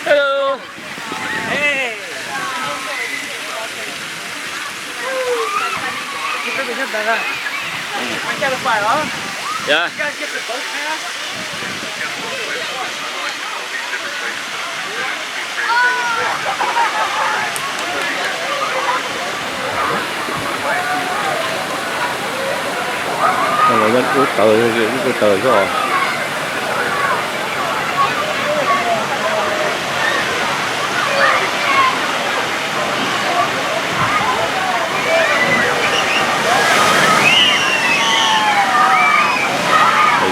Hello. Yeah. Ub tawv, ub tawv xwb os.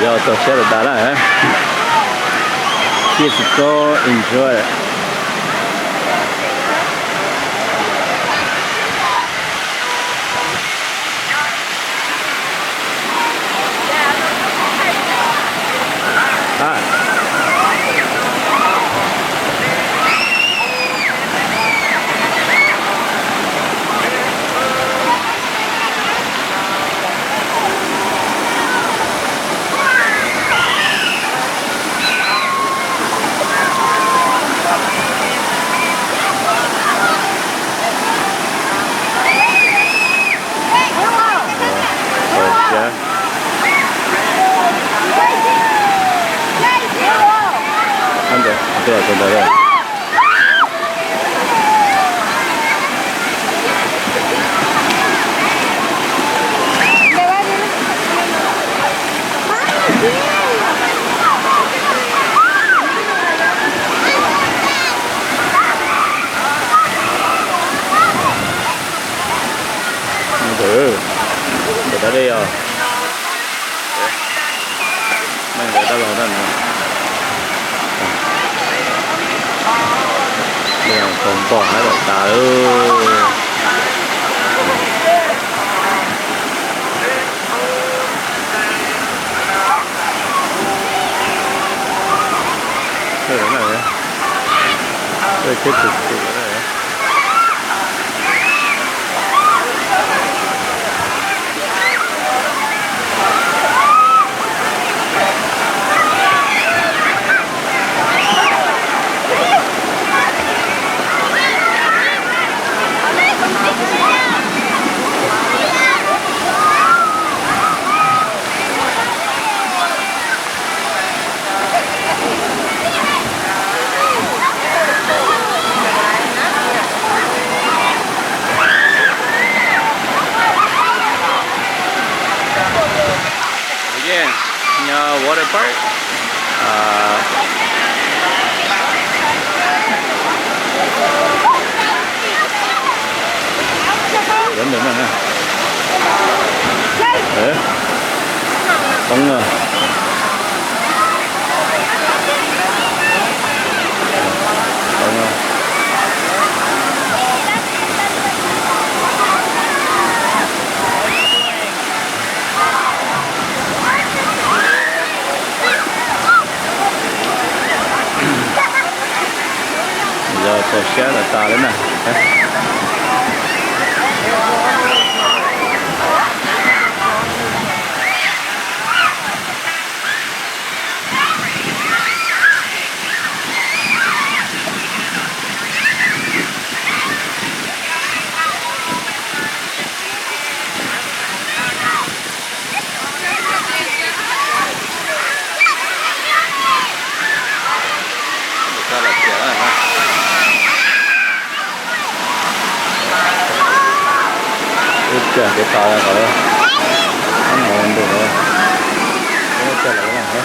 Yog txog siab tas tas na. Kids go enjoy. Ntawd, ntawm dab dej os. Meej ntawd dab laug dab no. Meej hauv npog hab lawm tas lawm. Thawj na, thawj thiab tus tus na. Nyob water park. Ntawd na. Poob. Yog txog siab tas tas lawm na. Ua cas kev tas qhov no ntu qhov ua cas lawm na.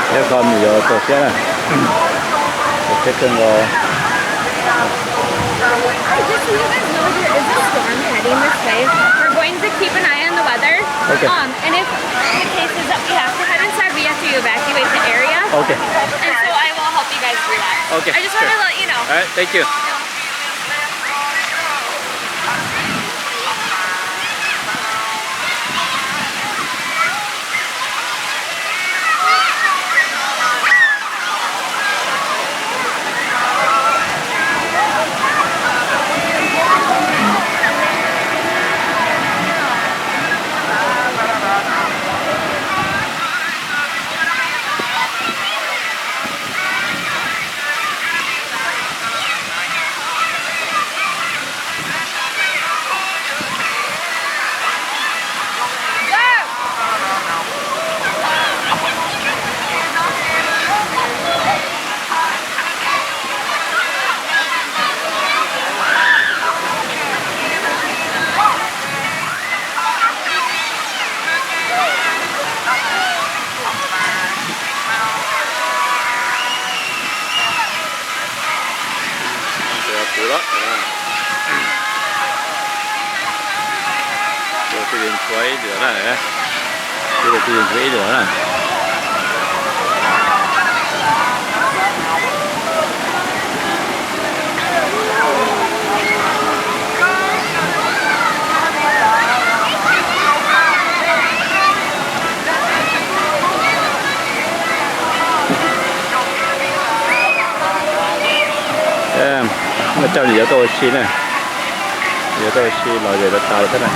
Thiab koj mus yuav txog siab na. Txog siab kawg nkaus. Hi, just so you guys know, there is a storm heading this way. We're going to keep an eye on the weather. Okay. Um, and if the case is that we have to head inside, we have to evacuate the area. Okay. And so I will help you guys do that. Okay, I just wanted to let you know. All right, thank you. Kuv los, kuv los twb yeej tshuav ib lwm na, kuv los twb yeej tshuav ib lwm na. Muaj coj yuav tuaj ua si na, yuav tuaj ua si los zem tas tas li thiab na.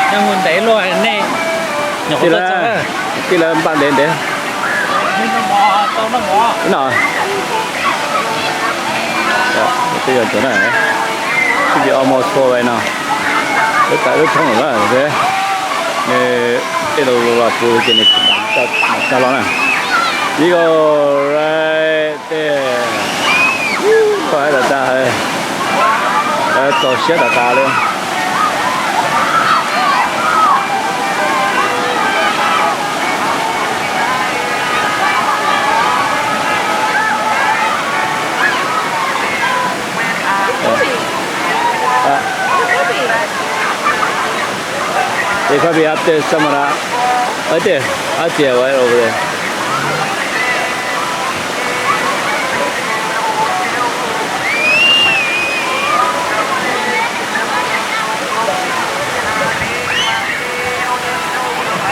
Nej mus ntev luaj nej. Tij laug npaj ntev ntev no. Twb yog cov na, twb almost full right now. Lawv tas lub thoob lawm na, nej, tej laus los puv ces nws tsa los na. Vigo right there. Pom tas tas, txaus siab tas tas li. It probably up there somewhere. Right there. Out there, right over there.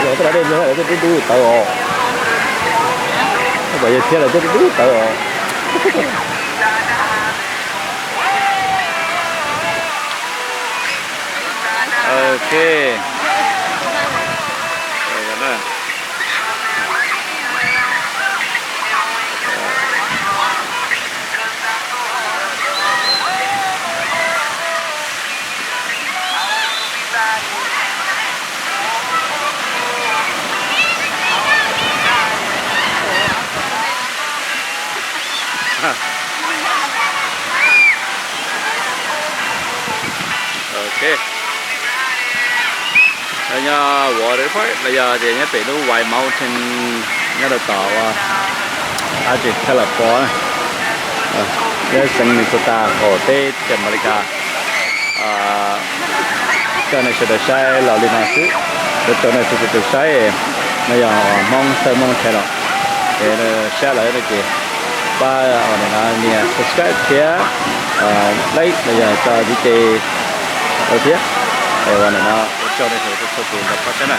Yog tej lawv dej nplog lawv tej dub dub tawv os. Pom yawg thiab lawv tej dub dub tawv os. Ok. Ok. Nyob water park los yog tias nyob pem lub White Mountain nyob rau tom ua Alta California, nyob xeev Minnesota qaum teb teb chaws Amelikas. Coj nej sawv daws saib los li no xwb. Rau rau nej sawv daws saib, no yog Hmoob Thawj Hmoob channel. Ces saib lawm no ces pab ua nias subscribe thiab like los yog tso ntiv tes thiab. Ua nias no ua tsaug nej sawv daws txhua tus nrog pab saib na.